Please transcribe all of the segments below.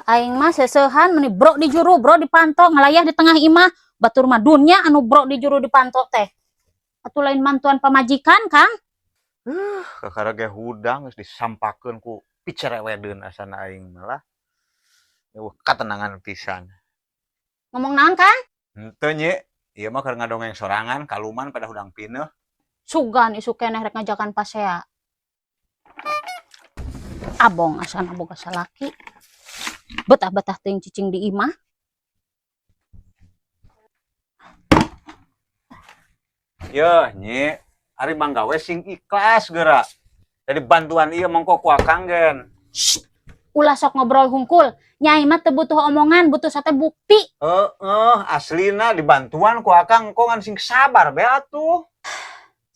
Aing mah seuseuhan meni bro di juru, bro di panto, ngalayah di tengah imah. Batur mah dunya anu bro di juru di panto teh. Atuh lain mantuan pamajikan, Kang. Kakara ge hudang geus disampakeun ku picerewedeun asana aing malah. Eueuh katenangan pisan. Ngomong naon, Kang? Henteu, Nyi, ieu mah keur ngadongeng sorangan kaluman pada hudang pineuh. Sugan isuk keneh rek ngajakan pasea. Abong asana boga salaki. Betah-betah teuing cicing di imah. Yeuh, Nyi, ari manggawe sing ikhlas geura. Jadi bantuan ieu mongko ku akang gen. Shh. Ulah sok ngobrol hungkul. Nyai mah teu butuh omongan, butuh sate bukti. Heeh, aslina dibantuan ku akang kok ngan sing sabar be atuh.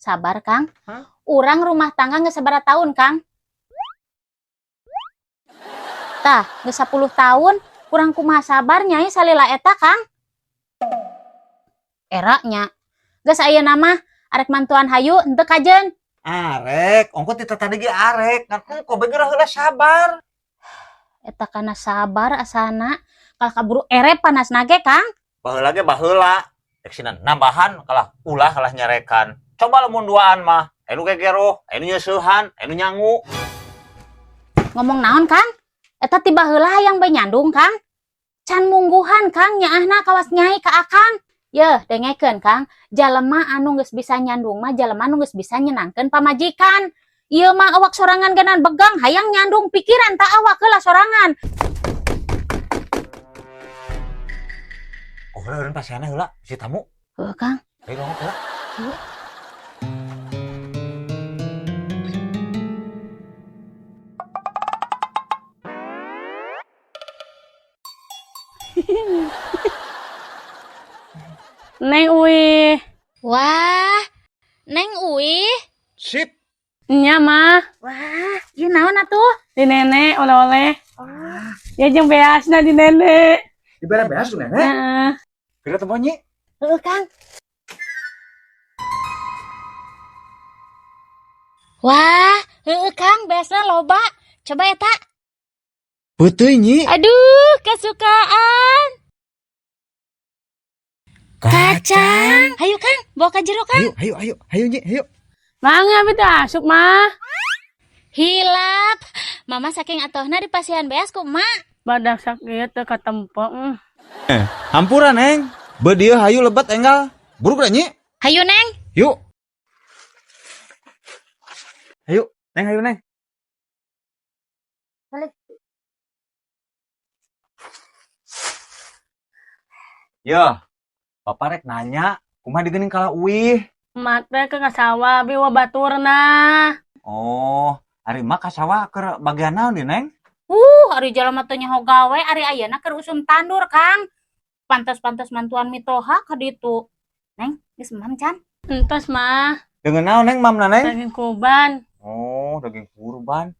Sabar, Kang. Hah? Urang rumah tangga geus sabaraha tahun, Kang? Tah, geus 10 tahun, kurang kumaha sabar nyai salila eta, Kang? Era nya. Geus ayeuna mah arek mantuan hayu henteu kajeun. Arek, ongko ti tadi ge arek, ngan engko be geura heula sabar. Eta kana sabar asana, kalah kaburu ere panas nage, Kang. Baheula ge baheula, rek sina nambahan kalah ulah kalah nyarekan. Coba lamun duaan mah, anu gegeroh, anu nyeuseuhan, anu nyangu. Ngomong naon, Kang? Eta ti baheula hayang bae nyandung, Kang. Can mungguhan, Kang, nyaahna kawas nyai ka Akang. Yeuh, dengekeun, Kang. Jalema anu geus bisa nyandung mah jalema anu geus bisa nyenangkeun pamajikan. Ieu mah awak sorangan genan begang hayang nyandung pikiran tak awak heula sorangan. Oh, heula pasiana heula, si tamu. Heuh, Kang. Ayo dong heula. Yuk. Neng Uwi. Wah, Neng Uwi. Sip. Nya mah. Wah, ieu naon atuh? Di nenek oleh-oleh. Ya jeung beasna di nenek. Dibere beas ku nenek. Heeh. Geura teu Nyi? Heuh, Kang. Wah, heueuh Kang, beasna loba. Coba eta. Peuteui, Nyi. Aduh, kesukaan. Kacang. Hayu Kang, bawa ka jero Kang. Ayo, ayo, ayo, ayo Nyi, ayo. Mangga abi teh asup mah. Hilap. Mama saking atohna dipasihan beas ku emak. Badak sakieu teu katempo. Hampura, Neng. Beuh dieu hayu lebet enggal. Buruk da, Nyi. Hayu Neng. Yuk. Ayo, Neng, hayu Neng. Balik. Yo, Bapak rek nanya, kumaha digeuning kalah uih? Emak teh ke sawah abi wa baturna. Oh, ari mak ka sawah keur bagian naon di, Neng? Ari jalma teu nyaho gawe, ari ayeuna keur usum tandur, Kang. Pantes-pantes mantuan mitoha ka ditu. Neng, geus emam can? Entos mah. Dengan naon, Neng, mamna, Neng? Daging kurban. Oh, daging kurban.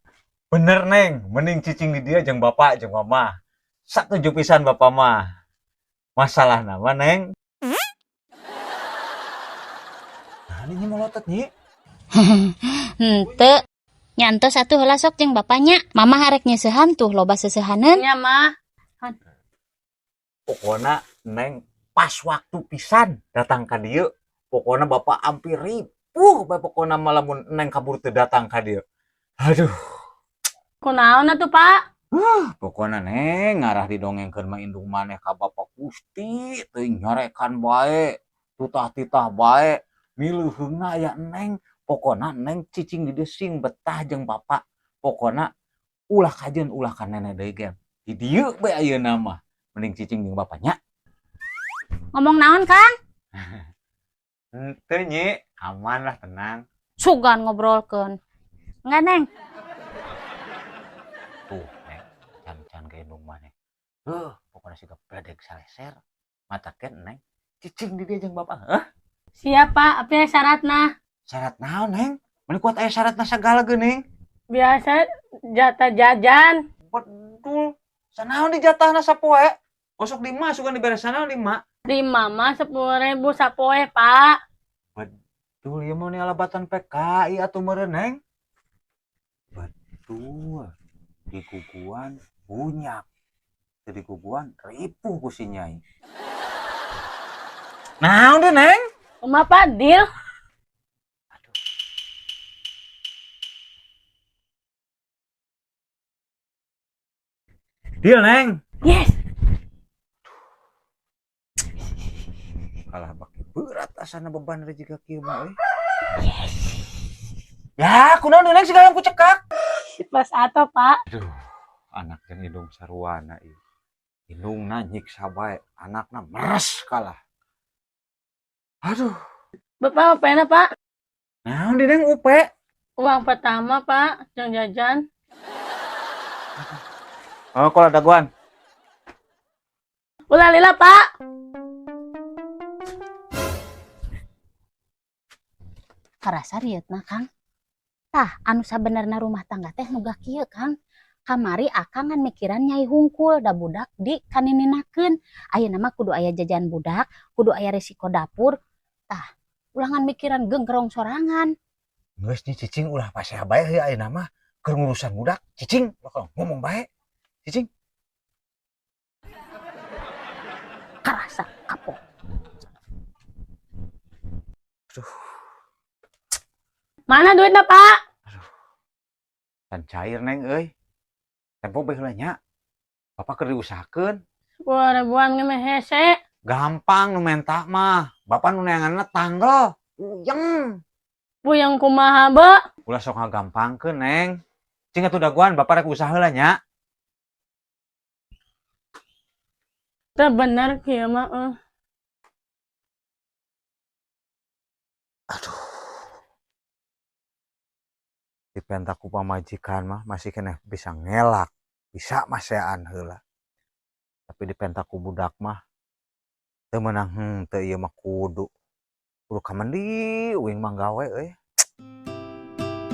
Bener, Neng, mending cicing di dia jeung bapak jeung mama. Satuju pisan bapak mah. Masalah nama, Neng. Nah, ini molotot, Nyi. Henteu. Nyantos atuh heula sok jeung bapaknya. Mama harek nyeusehan tuh loba seuseuhaneun. Nya mah. Pokoknya Neng pas waktu pisan datang ka dieu. Pokoknya bapak hampir ripuh bae pokoknya malah mun Neng kabur teu datang ka dieu. Aduh, Kunaon atuh, Pak? pokoknya Neng ngarah didongengkeun mah indung maneh ka bapak Gusti teuing nyarekan bae, tutah-titah bae. Mileuheungna aya Neng, pokokna Neng cicing di dieu sing betah jeung bapak. Pokokna ulah kajeun ulah ka nenek deui ge. Di dieu bae ayeuna mah. Mending cicing jeung bapaknya. Ngomong naon, Kang? Henteu, Nyi, aman lah tenang. Sugan ngobrolkeun. Enggak, Neng. Tuh, Neng, can-can ke indung maneh. Heuh, pokokna siga bledek saleser. Matakeun Neng, cicing di dieu jeung bapak. Heuh, Siap, Pak. Apa syaratna? syarat naon, Neng? Meni kuat aya syaratna sagala geuning. Biasa jatah jajan. Betul. Sanaon dijatahna sapoe? Osok di emak sugan dibere sanaon di emak. Di mama 10.000 sapoe, Pak. Betul, ieu mah alabatan PKI atuh meureun, Neng. Betul. Di guguan bunyak. Teu diguguan ripuh ku si Nyai. Naon deh, Neng? Kumaha, Pak, deal? Aduh. Deal, Neng. Yes. Kalah baki berat asana beban rezeki kieu mah euy. Ya, kunaon deui, Neng, segala ku cekak. Plus atau, Pak. Aduh, anak jeung indung saruana ieu. Indungna nyiksa bae, anakna meres kalah. Aduh. Bapak apa Pak? Naon deui, Neng, upe? Uang pertama, Pak, jang jajan. Oh, kalau daguan. Ulah lila, Pak. Karasa rieutna, Kang. Tah, anu sabenerna rumah tangga teh nu kieu, Kang. Kamari akang ngan mikiran Nyai hungkul da budak di kanininakeun. Ayeuna mah kudu aya jajan budak, kudu aya resiko dapur. Tah, ulah ngan mikiran genggerong sorangan. Geus nih cicing, ulah pasea bae heuh ayeuna mah keur ngurusan budak, cicing bakal ngomong bae. Cicing. Karasa kapok. Aduh. Mana duitnya, Pak? Can cair, Neng euy. Tempo bae heula nya. Bapak keur diusahakeun. 10 ribuan ge meh hese. Gampang nu menta mah. Bapak nu neanganna tanggal. Puyeng. Puyeng kumaha, Be? Ulah sok ngagampangkeun, Neng. Cing atuh daguan, bapak rek usaha heula nya. Teu bener kieu mah euy. Aduh. Dipenta ku pamajikan mah masih keneh bisa ngelak, bisa masean heula. Tapi dipenta ku budak mah teu meunang henteu ieu mah kudu. Kudu ka mendi uing mah gawe euy.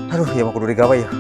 Aduh, ieu mah kudu digawe ya.